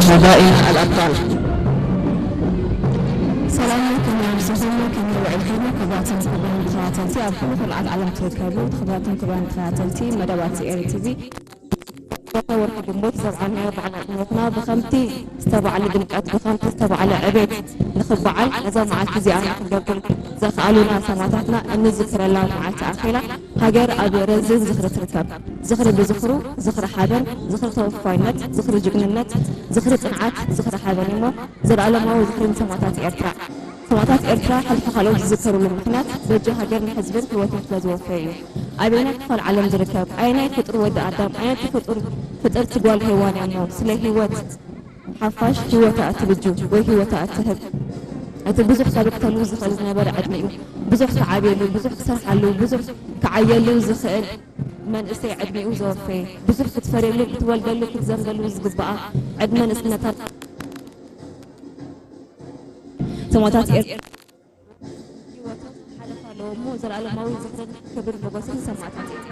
شهدائنا الأبطال. ሰላም ከመይ ኣምሲኹም፣ ከመይ ውዒልኩም? ክቡራትን ክቡራን ተኸታተልቲ፣ ኣብ ኩሉ ኩርዓት ዓለም ትርከቡ ክቡራትን ክቡራን ተኸታተልቲ መደባት ኤሪ ቲቪ፣ ወርሒ ግንቦት ዘብዓልናዮ በዓል ናጽነትና ብኸምቲ ዝተባዕለ ድምቀት፣ ብኸምቲ ዝተባዕለ ዕቤት ንኽበዓል፣ ነዛ መዓልቲ እዚኣ ንኽገብር ዘኽኣሉና ሰማእታትና እንዝክረላ መዓልቲ ኣኺላ፣ ሃገር ኣብ ረዚን ዝኽሪ ትርከብ። ዝኽሪ ብዝኽሩ፣ ዝኽሪ ሓበን፣ ዝኽሪ ተወፋይነት፣ ዝኽሪ ጅግንነት፣ ዝኽሪ ጽንዓት፣ ዝኽሪ ሓበን እሞ፣ ዘለኣለማዊ ዝኽሪ ንሰማእታት ኤርትራ። ሰማእታት ኤርትራ ሕልፊ ካልኦት ዝዝከሩሉ ምኽንያት፣ በጃ ሃገርን ሕዝብን ህይወቶም ስለ ዝወፈዩ እዩ። ኣበየናይ ክፋል ዓለም ዝርከብ፣ ኣየናይ ፍጡር ወዲ ኣዳም፣ ኣየነይቲ ፍጡር ፍጥርቲ ጓል ሄዋን እያ እሞ፣ ስለ ህይወት ሓፋሽ ህይወታ እትብጁ ወይ ህይወታ እትህብ? እቲ ብዙሕ ከበክተሉ ዝኽእል ዝነበረ ዕድሚኡ፣ ብዙሕ ክዓብየሉ፣ ብዙሕ ክሰርሓሉ፣ ብዙሕ ክዓየሉ ዝኽእል መንእሰይ ዕድሚኡ ዘወፈየ፣ ብዙሕ ክትፈርየሉ፣ ክትወልደሉ፣ ክትዘንበሉ ዝግብኣ ዕድመ ንእስነታ ሰማእታት ኤርትራ ህይወቶም ሓለፋ ኣለዎ እሞ፣ ዘለኣለማዊ ዝኽርን ክብርን ሞገስን ሰማእታት ኤርትራ።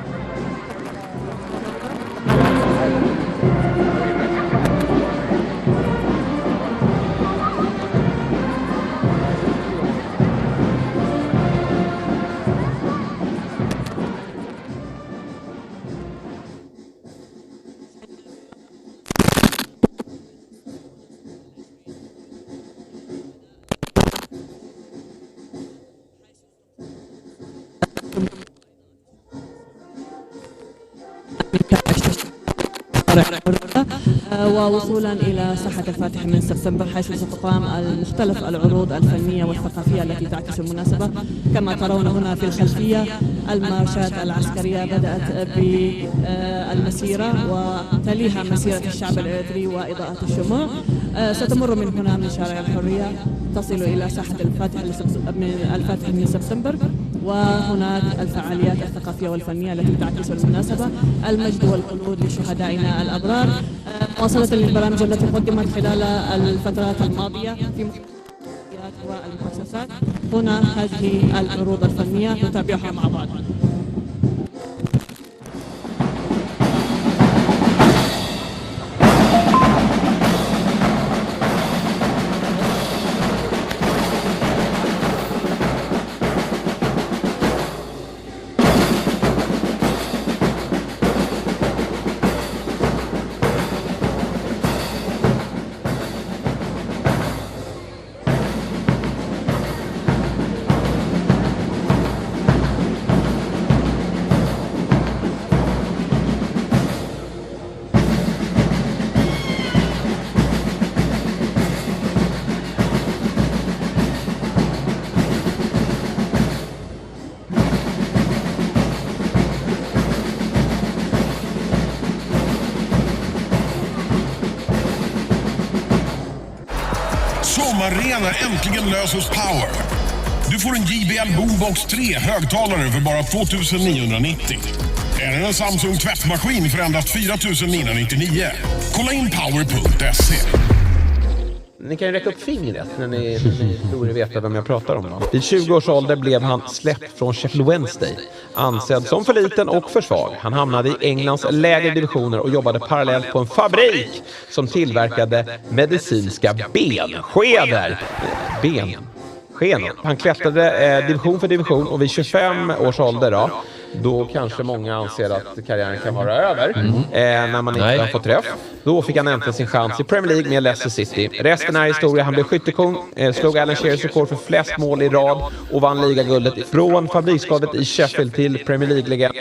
ووصولا إلى ساحة الفاتح من سبتمبر، حيث ستقام المختلف العروض الفنية والثقافية التي تعكس المناسبة. كما ترون هنا في الخلفية، المارشات العسكرية بدأت بالمسيرة، وتليها مسيرة الشعب الإريتري وإضاءة الشموع. آه، ستمر من هنا، من شارع الحرية، تصل إلى ساحة الفاتح لسبت-، من الفاتح من سبتمبر، وهناك الفعاليات الثقافية والفنية التي تعكس المناسبة، المجد والخلود لشهدائنا الأبرار. آه، مواصلة للبرامج التي قدمت خلال الفترات الماضية في والمؤسسات. هنا هذه العروض الفنية نتابعها مع بعض. Sommarrenar äntligen lös hos Power. Du får en J B L Boombox tre högtalare för bara två tusen niohundranittio. Eller en Samsung tvättmaskin för endast fyra tusen niohundranittio. Kolla in power punkt se. Ni kan ju räcka upp fingret när ni, när ni tror er veta vem jag pratar om. Då. Vid tjugo års ålder blev han släppt från Sheffield Wednesday. Ansedd som för liten och för svag. Han hamnade i Englands lägre divisioner och jobbade parallellt på en fabrik som tillverkade medicinska benskedor. Ben. Sken. Han klättrade eh, division för division och vid tjugofem års ålder då, då kanske många anser att karriären kan vara över eh, när man inte har fått träff. Då fick han äntligen sin chans i Premier League med Leicester City. Resten är historia. Han blev skyttekung, eh, slog Alan Shearers rekord för flest mål i rad och vann ligaguldet från fabriksgolvet i Sheffield till Premier League-legend.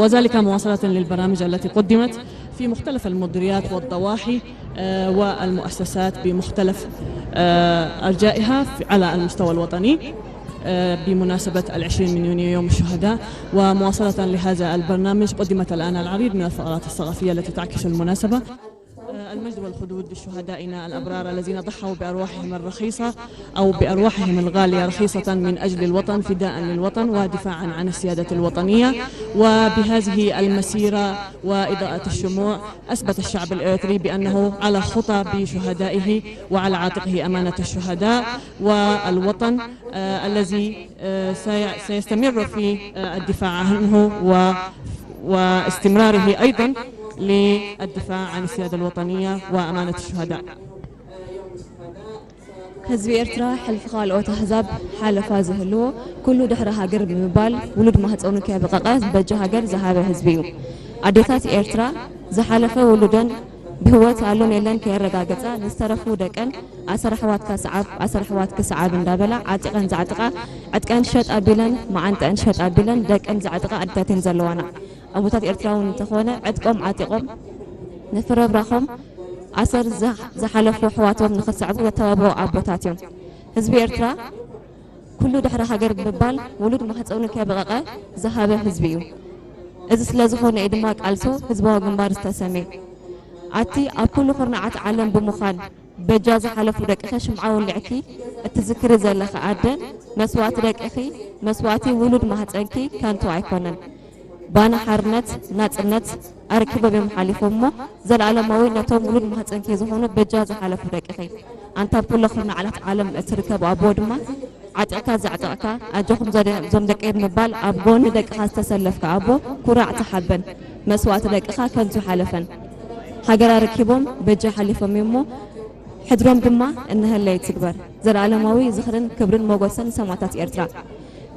وذلك مواصلة للبرامج التي قدمت في مختلف المديريات والضواحي، آه، والمؤسسات بمختلف، آه، أرجائها في، على المستوى الوطني، آه، بمناسبة العشرين من يونيو يوم الشهداء. ومواصلة لهذا البرنامج، قدمت الآن العديد من الفقرات الثقافية التي تعكس المناسبة. آه، المجد والخلود لشهدائنا الأبرار الذين ضحوا بأرواحهم الرخيصة أو بأرواحهم الغالية رخيصة من أجل الوطن، فداء للوطن ودفاعا عن السيادة الوطنية. وبهذه المسيرة وإضاءة الشموع، أثبت الشعب الإريتري بأنه على خطى بشهدائه وعلى عاتقه أمانة الشهداء والوطن، آه، الذي، آه، سي-، سيستمر في، آه، الدفاع عنه و-، واستمراره أيضًا للدفاع عن السيادة الوطنية وأمانة الشهداء. ህዝቢ ኤርትራ ሕልፊ ካልኦት ኣህዛብ ሓለፋ ዝህልዎ ኩሉ ድሕሪ ሃገር ብምባል ውሉድ ማህፀኑ ከየብቐቐ በጃ ሃገር ዝሃበ ህዝቢ እዩ። ኣዴታት ኤርትራ ዝሓለፈ ውሉደን ብህይወት ኣሎን የለን ከየረጋገፃ ንዝተረፉ ደቀን ኣሰር ኣሕዋትካ ሰዓብ ኣሰር ኣሕዋትኪ ሰዓብ እንዳበላ ዓጢቐን ዘዕጥቓ ዕጥቀን ሸጥ ኣቢለን መዓንጠአን ሸጥ ኣቢለን ደቀን ዘዕጥቓ ኣዴታት እየን ዘለዋና። ኣቦታት ኤርትራ እውን እንተኾነ ዕጥቆም ዓጢቖም ንፍረብራኾም ኣሰር ዝሓለፉ ኣሕዋቶም ንኽሰዕቡ ዘተባብዑ ኣቦታት እዮም። ህዝቢ ኤርትራ ኩሉ ድሕሪ ሃገር ብምባል ውሉድ ማህፀኑ ከየብቐቐ ዝሃበ ህዝቢ እዩ። እዚ ስለ ዝኾነ እዩ ድማ ቃልሱ ህዝባዊ ግንባር ዝተሰምየ። ኣቲ ኣብ ኩሉ ኩርናዓት ዓለም ብምዃን በጃ ዝሓለፉ ደቅኺ ሽምዓ ወሊዕኪ እትዝክሪ ዘለኺ ኣደ፣ መስዋእቲ ደቅኺ፣ መስዋእቲ ውሉድ ማህፀንኪ ከንቱ ኣይኮነን። ባና ሓርነት፣ ናፅነት ኣረኪቦም እዮም ሓሊፎም እሞ፣ ዘለኣለማዊ ነቶም ውሉድ ማህፀንኪ ዝኾኑ በጃ ዝሓለፉ ደቅኺ። ኣንታ ኣብ ኩለ ኩርናዓት ዓለም እትርከብ ኣቦ ድማ ዓጢቕካ ዘዕጠቕካ፣ ኣጆኹም ዘደ-፣ እዞም ደቀይ ብምባል ኣብ ጎኒ ደቅኻ ዝተሰለፍካ ኣቦ፣ ኩራዕ ተሓበን። መስዋእቲ ደቅኻ ከንቱ ሓለፈን። ሃገር ኣረኪቦም በጃ ሓሊፎም እዮም እሞ፣ ሕድሮም ድማ እንሀለ ይትግበር። ዘለኣለማዊ ዝኽርን ክብርን ሞገስን ንሰማእታት ኤርትራ።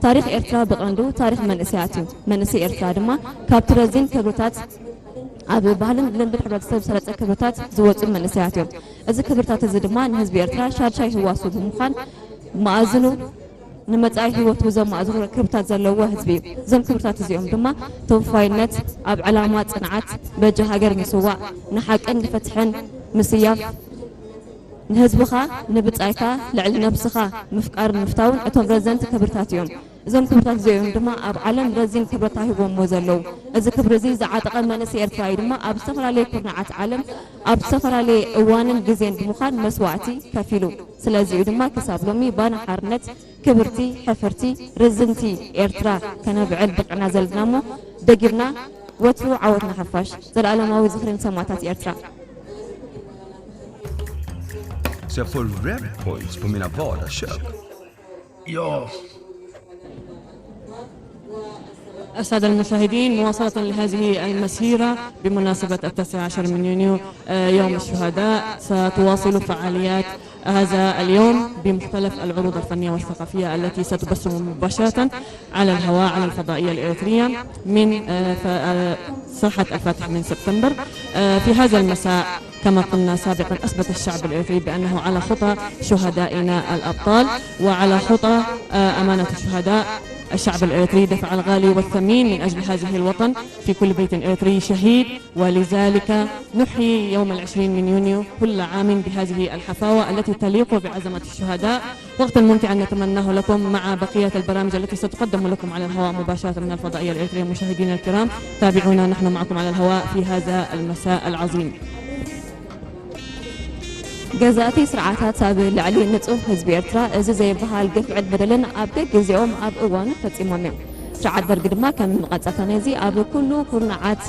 ታሪኽ ኤርትራ ብቐንዱ ታሪኽ መንእሰያት እዩ። መንእሰይ ኤርትራ ድማ ካብቲ ረዚን ክብርታት ኣብ ባህልን ልምድን ሕብረተሰብ ዝሰረጸ ክብርታት ዝወጹ መንእሰያት እዮም። እዚ ክብርታት እዚ ድማ ንህዝቢ ኤርትራ ሻድሻይ ህዋሱ ብምዃን መኣዝኑ ንመጻኢ ህይወቱ ዘማእዝኑ ክብርታት ዘለዎ ህዝቢ እዩ። እዞም ክብርታት እዚኦም ድማ ተወፋይነት፣ ኣብ ዕላማ ጽንዓት፣ በጃ ሃገር ምስዋእ፣ ንሓቅን ንፍትሕን ምስያፍ፣ ንህዝብኻ ንብጻይካ ልዕሊ ነብስኻ ምፍቃርን ምፍታውን እቶም ረዘንቲ ክብርታት እዮም። እዞም ክብርታት እዚኦም ድማ ኣብ ዓለም ረዚን ክብረት ተዋሂቦምዎ ዘለዉ። እዚ ክብሪ እዚ ዝዓጠቐ መንእሰይ ኤርትራዊ ድማ ኣብ ዝተፈላለየ ኩርናዓት ዓለም ኣብ ዝተፈላለየ እዋንን ግዜን ብምዃን መስዋእቲ ከፊሉ። ስለዚ እዩ ድማ ክሳብ ሎሚ ባና ሓርነት ክብርቲ፣ ሕፍርቲ፣ ርዝንቲ ኤርትራ ከነብዕል በቒዕና ዘለና እሞ ደጊምና ወትሩ ዓወት ንሓፋሽ። ዘለኣለማዊ ዝኽሪ ንሰማእታት ኤርትራ። Så jag får red points på mina vardagsköp. Ja. السادة المشاهدين، مواصلة لهذه المسيرة بمناسبة التاسع عشر من يونيو، آه، يوم الشهداء، ستواصل فعاليات هذا اليوم بمختلف العروض الفنية والثقافية التي ستبث مباشرة على الهواء على الفضائية الإريترية من، آه، ف-، آه، ساحة الفاتح من سبتمبر. آه، في هذا المساء كما قلنا سابقا، أثبت الشعب الإريتري بأنه على خطى شهدائنا الأبطال وعلى خطى، آه، أمانة الشهداء. الشعب الإريتري دفع الغالي والثمين من أجل هذه الوطن، في كل بيت إريتري شهيد، ولذلك نحيي يوم العشرين من يونيو كل عام بهذه الحفاوة التي تليق بعظمة الشهداء. وقتا ممتعا نتمناه لكم مع بقية البرامج التي ستقدم لكم على الهواء مباشرة من الفضائية الإريترية. مشاهدينا الكرام، تابعونا، نحن معكم على الهواء في هذا المساء العظيم. ገዛእቲ ስርዓታት ኣብ ልዕሊ ንጹህ ህዝቢ ኤርትራ እዚ ዘይበሃል ግፍዕን በደልን ኣብ ገግዜኦም ኣብ እዋኑ ፈጺሞም እዮም። ስርዓት ደርጊ ድማ ከም መቐጸልታ ናይዚ ኣብ ኩሉ ኩርናዓት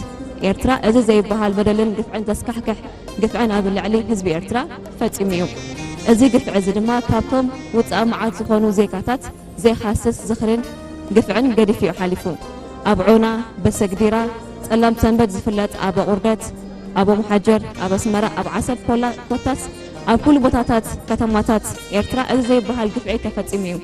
ኤርትራ እዚ ዘይበሃል በደልን ግፍዕን ዘስካሕክሕ ግፍዕን ኣብ ልዕሊ ህዝቢ ኤርትራ ፈጺሙ እዩ። እዚ ግፍዒ እዚ ድማ ካብቶም ውጻእ መዓት ዝኾኑ ዜጋታት ዘይሃስስ ዝኽርን ግፍዕን ገዲፉ እዩ ሓሊፉ። ኣብ ዖና፣ በሰግዲራ፣ ጸላም ሰንበት ዝፍለጥ ኣብ ኣቑርደት፣ ኣብ ኦምሓጀር፣ ኣብ ኣስመራ፣ ኣብ ዓሰብ ኮላ ኮታስ ኣብ ኩሉ ቦታታት ከተማታት ኤርትራ እዚ ዘይበሃል ግፍዒ ተፈጺሙ እዩ።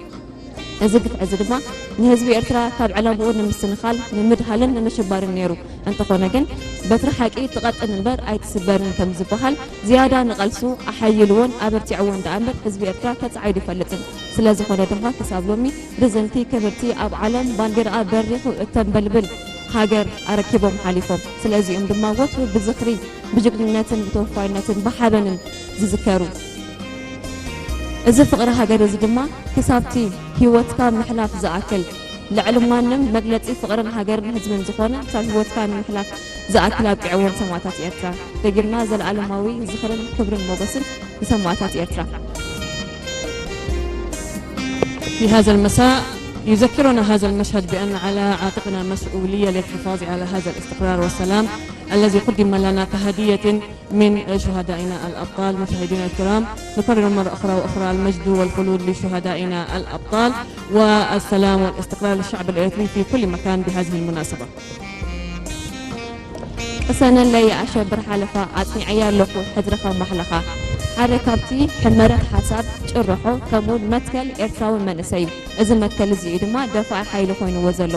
እዚ ግፍዒ እዚ ድማ ንህዝቢ ኤርትራ ካብ ዕላምኡ ንምስንኻል ንምድሃልን ንምሽባርን ነይሩ። እንተኾነ ግን በትሪ ሓቂ ትቐጥን እምበር ኣይትስበርን ከም ዝበሃል ዝያዳ ንቐልሱ ኣሓይልዎን ኣበርቲዕዎን ደኣ እምበር ህዝቢ ኤርትራ ተጻዒዱ ኣይፈልጥን። ስለ ዝኾነ ድማ ክሳብ ሎሚ ርዝንቲ ክብርቲ ኣብ ዓለም ባንዴራኣ በሪኹ እተንበልብል ሃገር ኣረኪቦም ሓሊፎም። ስለዚኦም ድማ ወትሩ ብዝኽሪ፣ ብጅግንነትን ብተወፋይነትን ብሓበንን ዝዝከሩ። እዚ ፍቕሪ ሃገር እዚ ድማ ክሳብቲ ህይወትካ ምሕላፍ ዝኣክል፣ ልዕሊ ማንም መግለጺ ፍቕርን ሃገርን ህዝብን ዝኾነ ክሳብ ህይወትካ ንምሕላፍ ዝኣክል ኣብቂዕዎም ሰማእታት ኤርትራ። ደጊምና ዘለኣለማዊ ዝኽርን ክብርን ሞገስን ንሰማእታት ኤርትራ። في هذا المساء يذكرنا هذا المشهد بأن على عاتقنا مسؤولية للحفاظ على هذا الاستقرار والسلام الذي قدم لنا كهدية من شهدائنا الأبطال. مشاهدينا الكرام، نكرر مرة أخرى وأخرى المجد والخلود لشهدائنا الأبطال، والسلام والاستقرار للشعب الإريتري في كل مكان بهذه المناسبة. ቅሰነለይ ኣሸብር ሓለፋ ኣጽኒዐያ ኣለኹ ሕድርኻ ማሕለኻ። ሓደ ካብቲ ሕመረት ሓሳብ ጭርሖ ከምኡውን መትከል ኤርትራዊ መንእሰይ እዩ። እዚ መትከል እዚ እዩ ድማ ደፋኢ ሓይሊ ኮይንዎ ዘሎ።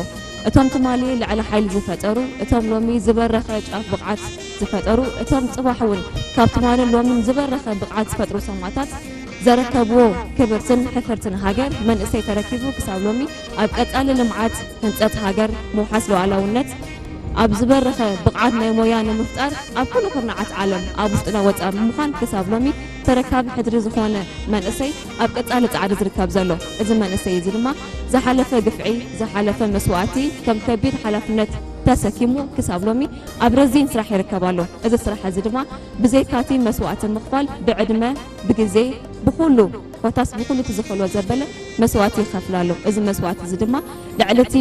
እቶም ትማሊ ልዕሊ ሓይሊ ዝፈጠሩ፣ እቶም ሎሚ ዝበረኸ ጫፍ ብቕዓት ዝፈጠሩ፣ እቶም ጽባሕ እውን ካብ ትማልን ሎምን ዝበረኸ ብቕዓት ዝፈጥሩ ሰማእታት ዘረከብዎ ክብርትን ሕፍርትን ሃገር መንእሰይ ተረኪቡ ክሳብ ሎሚ ኣብ ቀጻሊ ልምዓት፣ ህንጸት ሃገር፣ ምውሓስ ሉዓላውነት፣ ኣብ ዝበረኸ ብቕዓት ናይ ሞያ ንምፍጣር ኣብ ኩሉ ኩርናዓት ዓለም ኣብ ውሽጥና ወጻኢ ብምዃን ክሳብ ሎሚ ተረካቢ ሕድሪ ዝኾነ መንእሰይ ኣብ ቀጻሊ ጻዕሪ ዝርከብ ዘሎ። እዚ መንእሰይ እዚ ድማ ዝሓለፈ ግፍዒ፣ ዝሓለፈ መስዋእቲ ከም ከቢድ ሓላፍነት ተሰኪሙ ክሳብ ሎሚ ኣብ ረዚን ስራሕ ይርከብ ኣሎ። እዚ ስራሕ እዚ ድማ ብዘይካቲ መስዋእቲ ምኽፋል ብዕድመ፣ ብግዜ፣ ብኹሉ ኮታስ ብኹሉ እቲ ዝኽእሎ ዘበለ መስዋእቲ ይኸፍል ኣሎ። እዚ መስዋእቲ እዚ ድማ ልዕሊ እቲ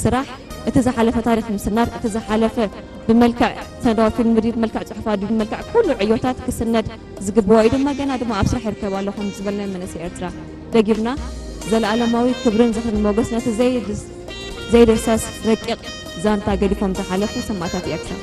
ስራሕ እቲ ዝሓለፈ ታሪኽ ምስናድ፣ እቲ ዝሓለፈ ብመልክዕ ሰነዳዊ ፊልም ድዩ፣ ብመልክዕ ጽሑፋት ድዩ፣ ብመልክዕ ኩሉ ዕዮታት ክስነድ ዝግብኦ እዩ። ድማ ገና ድማ ኣብ ስራሕ ይርከብ ኣሎ ከም ዝበልናዮ መንእሰይ ኤርትራ። ደጊምና ዘለኣለማዊ ክብርን ዝኽርን ሞገስ ነቲ ዘይድስ ዘይድህሰስ ረቂቕ ዛንታ ገዲፎም ዝሓለፉ ሰማእታት ኤርትራ።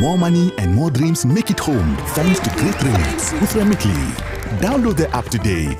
More money and more dreams make it home thanks to Great Remix with Remitly. Download the app today.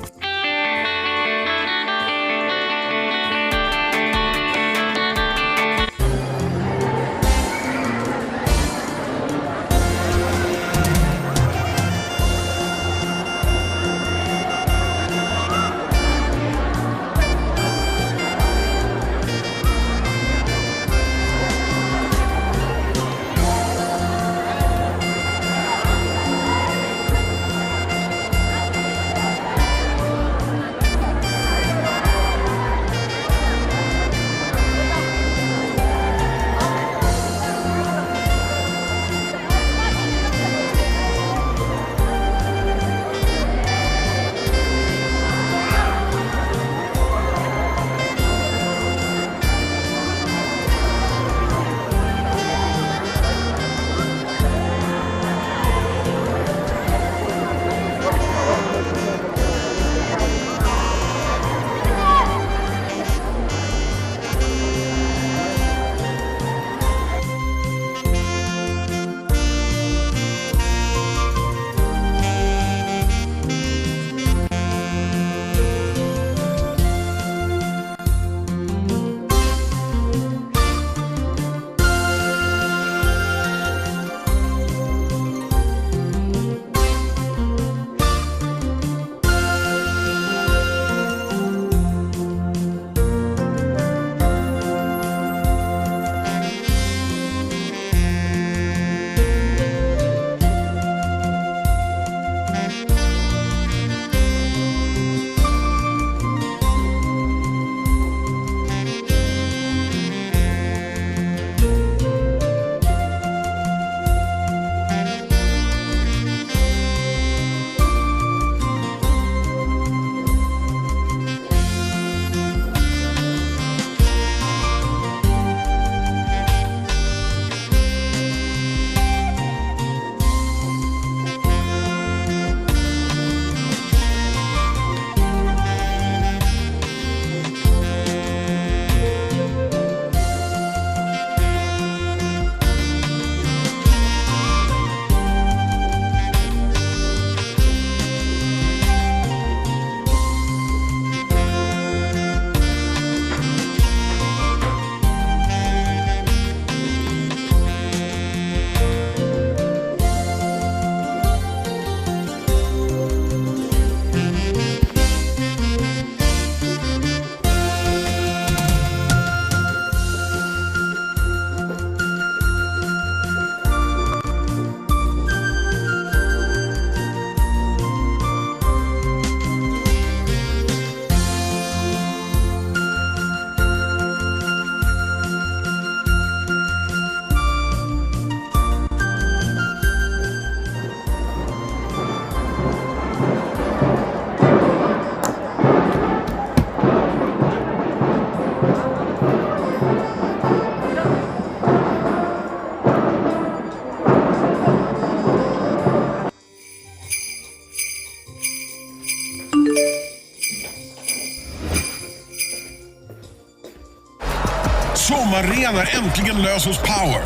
Ren är äntligen lös hos Power.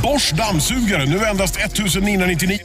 Bosch dammsugare, nu endast ettusen niohundranittionio.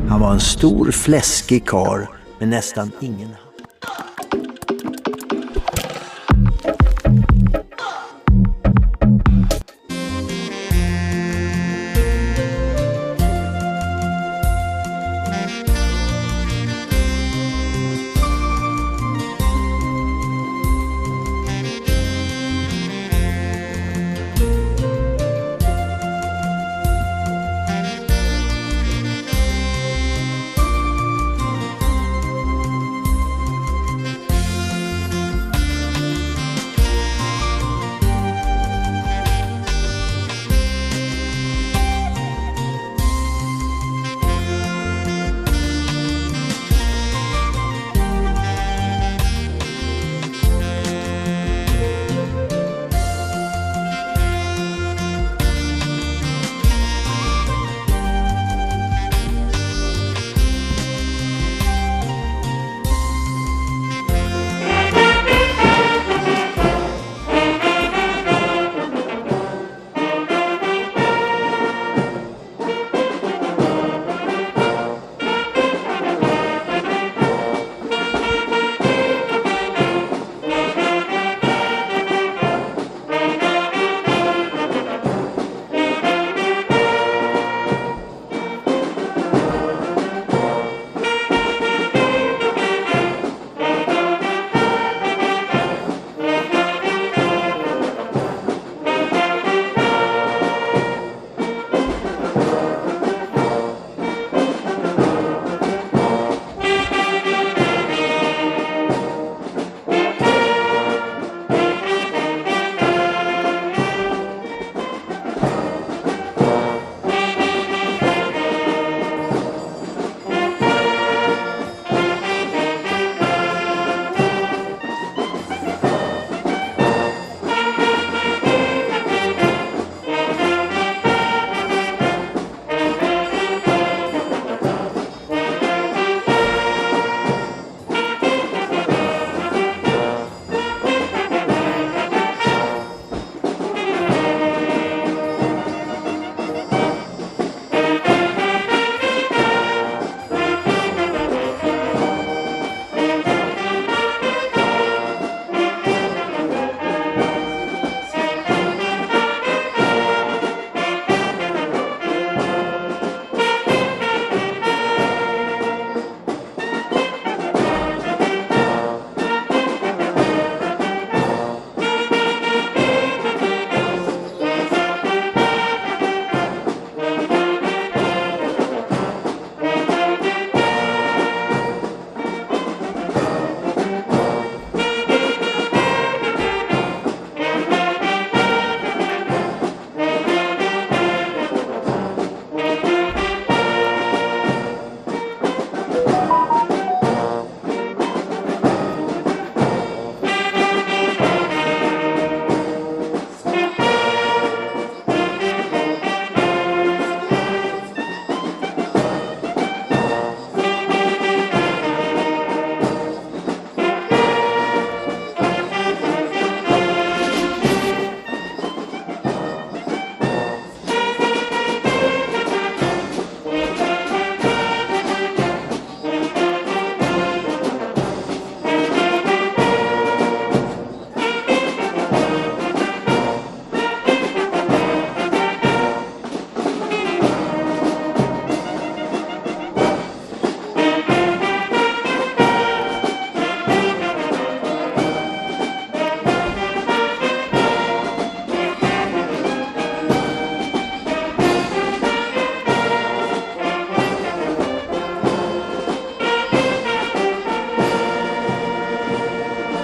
Han var en stor fläskig karl med nästan ingen.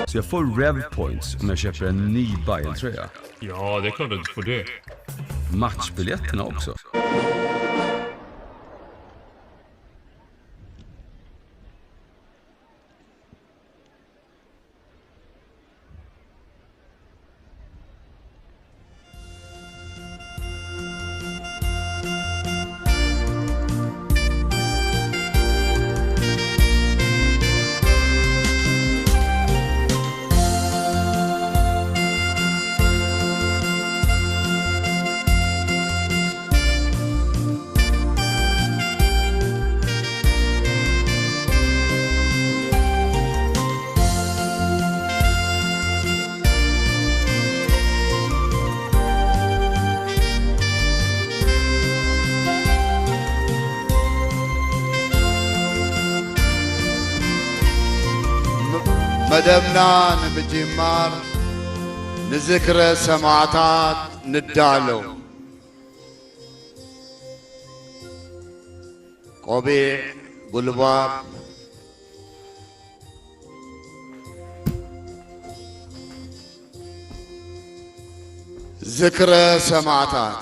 Så jag får rev points om jag köper en ny Bayern-tröja. Ja, det är klart att du får det. Matchbiljetterna också. መደብና ንምጅማር ንዝክረ ሰማዕታት ንዳሎ። ቆቢዕ፣ ጉልባብ፣ ዝክረ ሰማዕታት።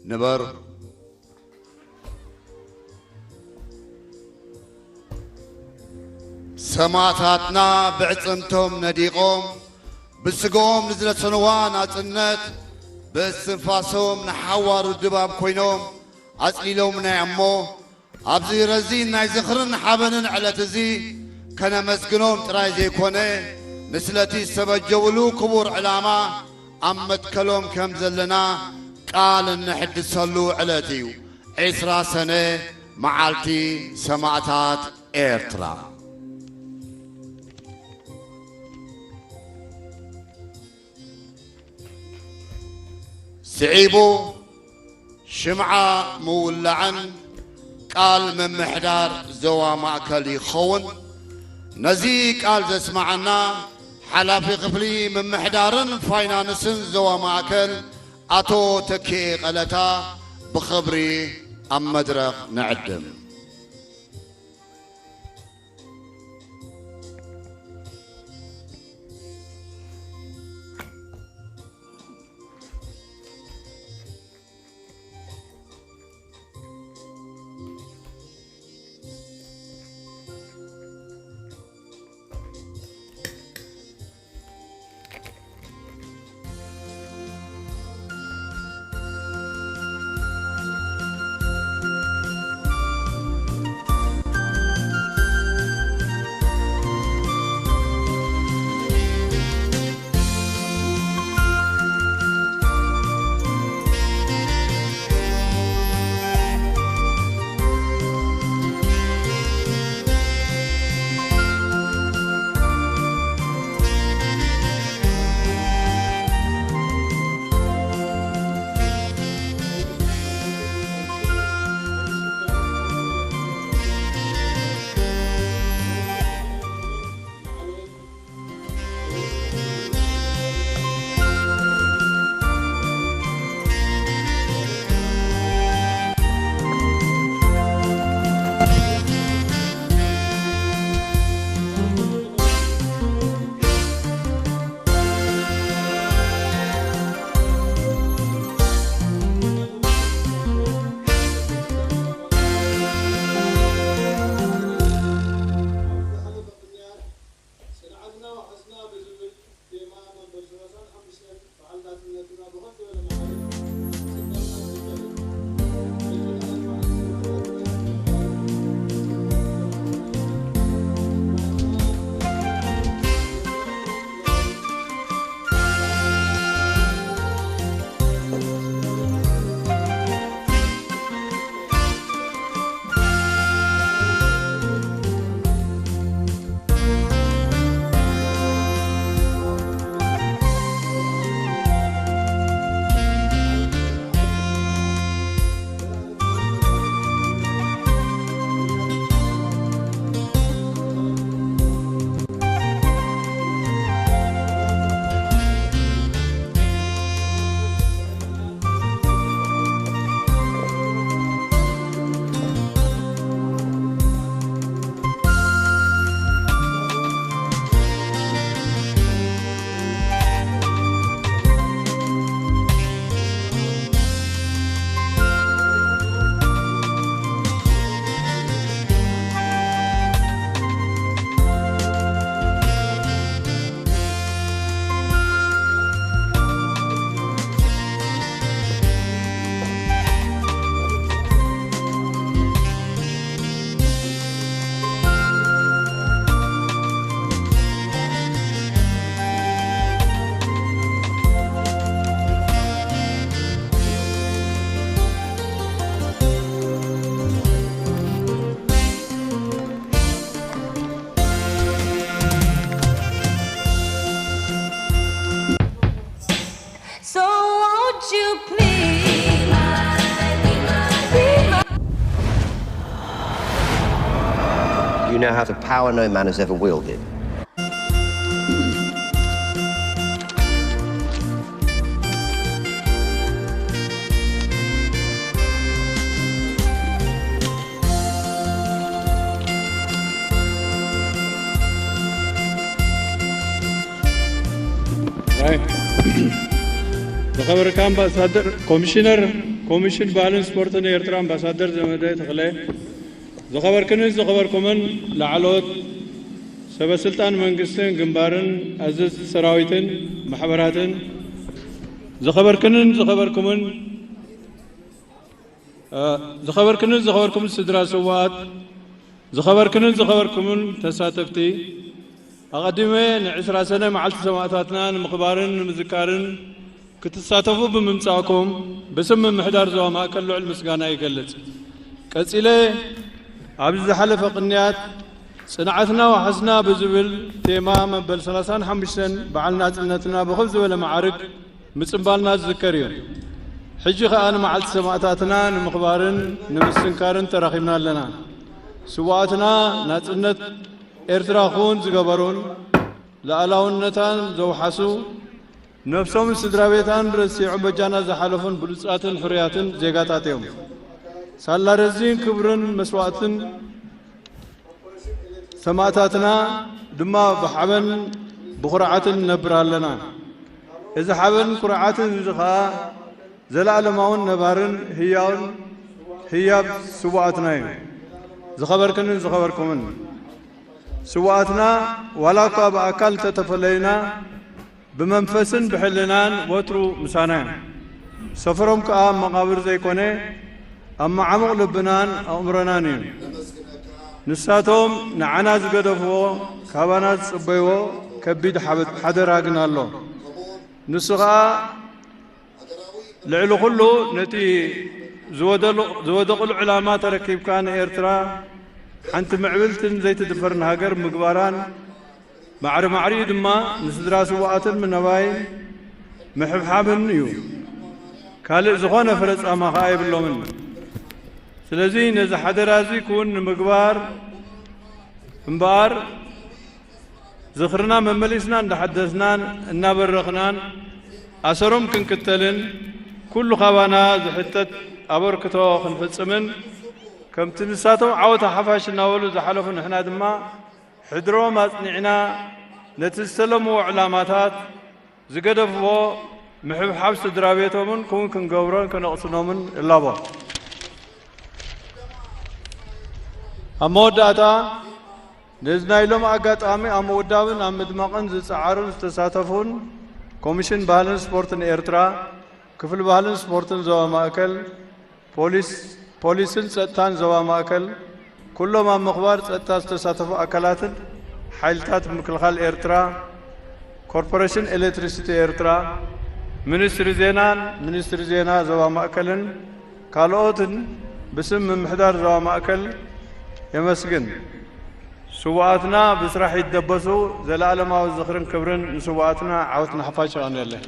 ንበር። ሰማእታትና ብዕጽምቶም ነዲቖም፣ ብስግኦም ንዝነሰንዋ ናጽነት፣ ብእስትንፋሶም ንሓዋሩ ድባብ ኮይኖም ኣጽሊሎምና እሞ፣ ኣብዚ ረዚን ናይ ዝኽርን ሓበንን ዕለት እዚ ከነመስግኖም ጥራይ ዘይኮነ፣ ንስለቲ ዝተበጀውሉ ክቡር ዕላማ ኣብ መትከሎም ከም ዘለና ቃል እንሕድሰሉ ዕለት እዩ። ዕስራ ሰነ፣ መዓልቲ ሰማእታት ኤርትራ። ስዒቡ ሽምዓ ምውላዕን ቃል ምምሕዳር ዞባ ማእከል ይኸውን። ነዚ ቃል ዘስመዓና ሓላፊ ክፍሊ ምምሕዳርን ፋይናንስን ዞባ ማእከል ኣቶ ተኪኤ ቀለታ ብኽብሪ ኣብ መድረኽ ንዕድም። You now have the power no man has ever wielded. ዝኸበርካ ኣምባሳደር፣ ኮሚሽነር ኮሚሽን ባህልን ስፖርትን ኤርትራ ኣምባሳደር ዘመደ ተኽለ፣ ዝኸበርክንን ዝኸበርኩምን ላዕለዎት ሰበ ስልጣን መንግስትን ግንባርን ኣዘዝቲ ሰራዊትን ማሕበራትን፣ ዝኸበርክንን ዝኸበርኩምን ዝኸበርክንን ዝኸበርኩምን ስድራ ስውኣት፣ ዝኸበርክንን ዝኸበርኩምን ተሳተፍቲ፣ ኣቐዲመ ንዕስራ ሰነ መዓልቲ ሰማእታትና ንምኽባርን ንምዝካርን ክትሳተፉ ብምምጻእኩም ብስም ምምሕዳር ዞባ ማእከል ልዑል ምስጋና ይገልጽ። ቀጺለ ኣብዚ ዝሓለፈ ቅንያት ጽንዓትና ዋሕስና ብዝብል ቴማ መበል ሰላሳን ሓሙሽተን በዓል ናጽነትና ብኽብ ዝበለ መዓርግ ምጽንባልና ዝዝከር እዩ። ሕጂ ከኣ ንመዓልቲ ሰማእታትና ንምኽባርን ንምስንካርን ተራኺብና ኣለና። ስውኣትና ናጽነት ኤርትራ ክውን ዝገበሩን ልኣላውነታን ዘውሓሱ፣ ነብሶምን ስድራ ቤታን ረሲዖም በጃና ዝሓለፉን ብሉጻትን ሕሩያትን ዜጋታት እዮም። ሳላ ረዚን ክብርን መስዋእትን ሰማእታትና ድማ ብሓበን ብኹርዓትን ንነብር ኣለና። እዚ ሓበን ኩርዓትን እዚ ኸኣ ዘለኣለማውን ነባርን ህያውን ህያብ ስውኣትና እዩ። ዝኸበርክንን ዝኸበርኩምን ስውኣትና ዋላ እኳ ብኣካል እንተተፈለዩና ብመንፈስን ብሕልናን ወትሩ ምሳና እዮም። ሰፈሮም ከኣ ኣብ መቓብር ዘይኮነ ኣብ መዓሙቕ ልብናን ኣእምሮናን እዩ። ንሳቶም ንዓና ዝገደፍዎ ካባና ዝጽበይዎ ከቢድ ሓበ- ሓደራ ግን ኣሎ። ንሱ ኸኣ ልዕሊ ኩሉ ነቲ ዝወደሉ- ዝወደቕሉ ዕላማ ተረኪብካ ንኤርትራ ሓንቲ ምዕብልትን ዘይትድፈርን ሃገር ምግባራን ማዕረ ማዕሪኡ ድማ ንስድራ ስውኣትን ምነባይን ምሕብሓብን እዩ። ካልእ ዝኾነ ፍረ ጻማ ኸኣ የብሎምን። ስለዚ ነዚ ሓደራ እዚ ክውን ንምግባር እምበኣር ዝኽርና መመሊስና እንዳሓደስናን እናበረኽናን ኣሰሮም ክንክተልን ኩሉ ካባና ዝሕተት ኣበርክቶ ክንፍጽምን ከምቲ ንሳቶም ዓወት ሓፋሽ እናበሉ ዝሓለፉ ንሕና ድማ ሕድሮም ኣጽኒዕና ነቲ ዝተለምዎ ዕላማታት ዝገደፍዎ ምሕብሓብ ስድራ ቤቶምን ክውን ክንገብሮን ከነቕስኖምን እላቦ። ኣብ መወዳእታ ነዚ ናይ ሎም ኣጋጣሚ ኣብ ምውዳብን ኣብ ምድማቕን ዝጸዓሩን ዝተሳተፉን ኮሚሽን ባህልን ስፖርትን ኤርትራ፣ ክፍሊ ባህልን ስፖርትን ዞባ ማእከል፣ ፖሊስ ፖሊስን ጸጥታን ዞባ ማእከል፣ ኩሎም ኣብ ምኽባር ጸጥታ ዝተሳተፉ ኣካላትን ሓይልታት ምክልኻል ኤርትራ፣ ኮርፖሬሽን ኤሌክትሪሲቲ ኤርትራ፣ ሚኒስትሪ ዜናን ሚኒስትሪ ዜና ዞባ ማእከልን ካልኦትን ብስም ምምሕዳር ዞባ ማእከል የመስግን። ስውኣትና ብስራሕ ይደበሱ። ዘለኣለማዊ ዝኽርን ክብርን ንስውኣትና። ዓወት ንሓፋሽ። የቐንየለይ።